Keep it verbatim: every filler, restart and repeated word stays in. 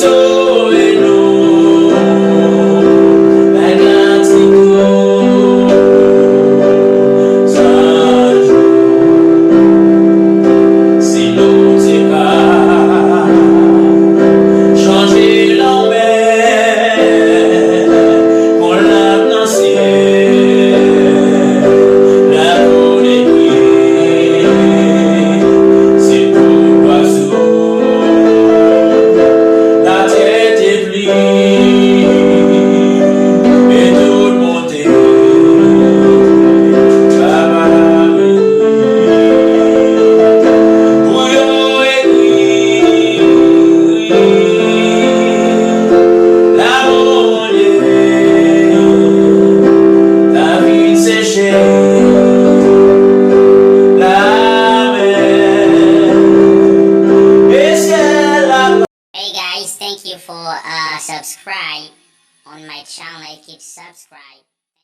Sove nou, bay gratitid, sa jou. Si nou te ka chanje lanmè, kon lap nan syèl, lakou debri, se pou lwazo, latyè te pli, e tout bonte, Papa la meri, pou yo ekri, lanmou Bondye ta vin seche lamè e syèl la. Hey guys, thank you for uh, subscribe on my channel. Keep subscribe.